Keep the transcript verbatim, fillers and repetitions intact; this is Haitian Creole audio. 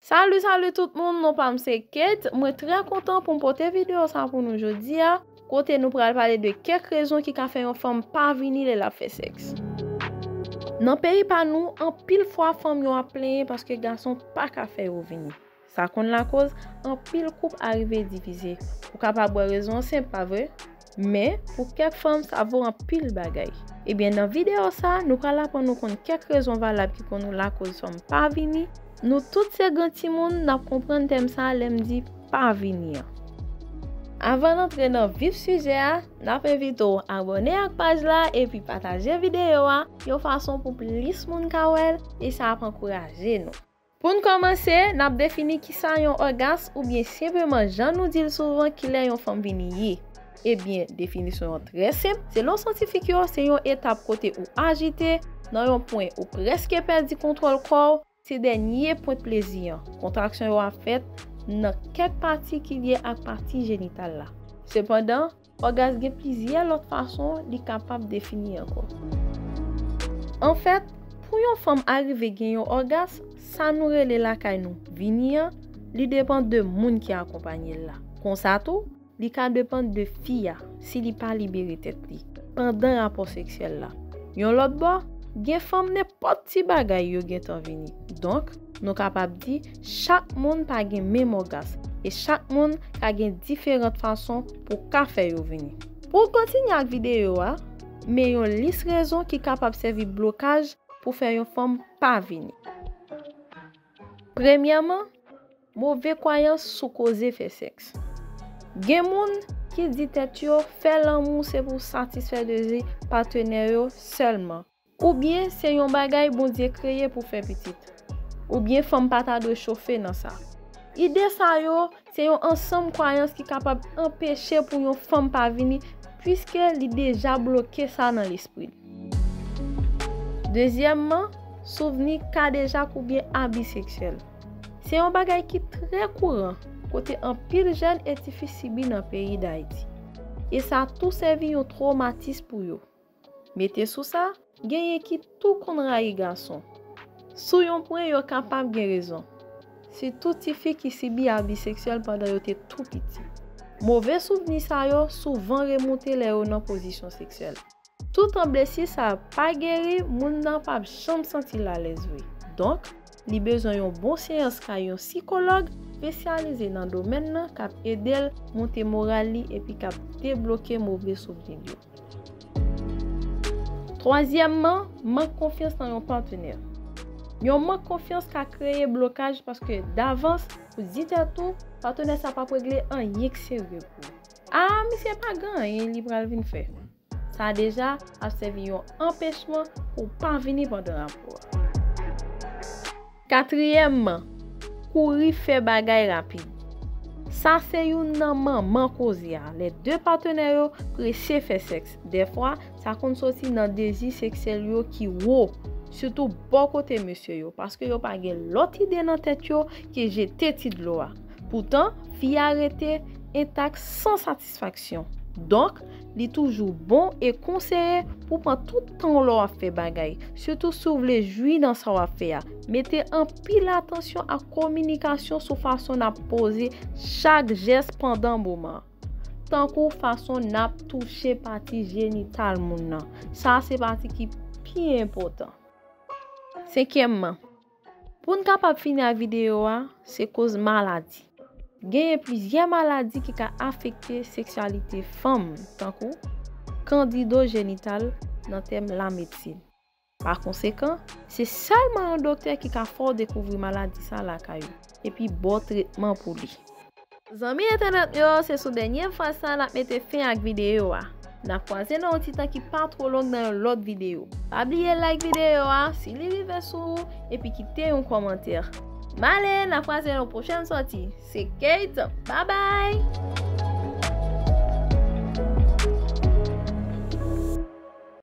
Salut, salut tout moun, non pa m se Kate. Mwen trè kontan pou m pote videyo sa pou nou jodi a, kote nou pral pale de kèk rezon ki ka fè yon fanm pa vini lè l ap fè sèks. Nan peyi pa nou, anpil fwa fanm yo ap plenyen paske gason pa ka fè yo vini. Sa konn lakoz anpil koup arive divize. Ou kapab wè rezon an senp, pa vre? Men, pou kèk fanm, sa vo anpil bagay. Ebyen, nan videyo sa, nou pral aprann nou konn kèk rezon valab ki konn lakoz fanm pa vini. Nou tout se gran timoun, n ap konprann tèm sa lè m di pa vini an. Avan n antre nan vif sijè a, n ap envite w abòne ak paj la epi pataje videyo a yon fason pou plis moun ka wè l, e sa ap ankouraje nou. Pou n kòmanse, n ap defini kisa yon ògas oubyen senpleman jan nou di l souvan kilè yon fanm vini ye. Ebyen, definisyon an trè senp. Selon syantifik yo, se yon etap kote ou ajite, nan yon pwen ou prèske pèdi kontwòl kò w, se dènye pwent plezi an. Kontraksyon yo ap fèt nan kèk pati ki lye ak pati jenital la. Sepandan, ògas gen plizyè lòt fason li kapab defini ankò. Anfèt, pou yon fanm arive gen yon ògas, sa nou rele lakay nou vini an, li depann de moun ki akonpanye l la. Konsa tou, li ka depann de fi a, si li pa libere tèt li pandan rapò seksyèl la. Yon lòt bò, gen fanm nenpòt ti bagay yo gentan vini. Donk, nou kapab di chak moun pa gen menm ògas, e chak moun ka gen diferan fason pou ka fè yo vini. Pou w kontinye ak videyo a, men yon lis rezon ki kapab sèvi blokaj pou fè yon fanm pa vini. Premyèman, move kwayans sou koze fè sèks. Gen moun ki di tèt yo fè lanmou se pou satisfè dezi patenè yo sèlman. Oubyen se yon bagay Bondye kreye pou fè pitit. Oubyen fanm pa ta dwe chofe nan sa. Ide sa yo se yon ansanm kwayans ki kapab anpeche pou yon fanm pa vini, piske li deja bloke sa nan lespri l. Dezyèmman, souvni kadejak oubyen abi seksyèl. Se yon bagay ki trè kouran, kote anpil jèn e tifi sibi nan peyi Dayiti. E sa tou sèvi yon twomatis pou yo. Mete sou sa, genyen ki tou konn rayi gason. Sou yon pwen, yo kapab gen rezon. Sitou tifi ki sibi abi seksyèl pandan yo te tou piti. Move souvni sa yo souvan remonte lè yo nan pozisyon seksyèl. Toutan blesi sa a pa geri, moun nan p ap janm santi l alèz vre. Donk, li bezwen yon bon seyans kay yon sikològ espesyalize nan domèn nan k ap ede l monte moral li epi k ap debloke move souvni l yo. Twazyèmman, mank konfyans nan yon patenè. Yon mank konfyans ka kreye blokaj paske davans, ou di tèt ou, patenè sa p ap regle anyen k serye pou ou. A, misye pa gen anyen li pral vin fè. Sa deja ap sèvi yon anpechman pou w pa vini pandan rapò a. Katriyèmman, kouri fè bagay rapid. Sa se youn nan manman koze a. Lè de patenè yo prese fè sèks, dèfwa, sa konn soti nan dezi seksyèl yo ki wo, sitou bò kote mesye yo, paske yo pa gen lòt ide nan tèt yo ke jete ti dlo a. Poutan, fi a rete entak san satisfaksyon. Donk, li toujou bon e konseye pou pran tout tan w lè w ap fè bagay, sitou si w vle jwi nan sa w ap fè a. Mete anpil atansyon ak kominikasyon sou fason n ap poze chak jès pandan moman an, tankou fason n ap touche pati jenital moun nan. Sa a se pati ki pi enpòtan. Senkyèmman, pou n kapab fini ak videyo a, se koz maladi. Genyen plizyè maladi ki ka afekte seksyalite fanm, tankou kandido jenital nan tèm lamedsin. Pa konsekan, se sèlman yon doktè ki ka fè w dekouvri maladi sa lakay ou, epi ba w tretman pou li. Zanmi entènèt yo, se sou dènye fraz sa n ap mete fen ak videyo a. N ap kwaze nan yon ti tan ki pa twò long nan yon lòt videyo. Pa bliye like videyo a si li rive sou ou, epi kite yon kòmantè. M ale, n ap kwaze nan yon pwochèn sòti. Se Kate, babay!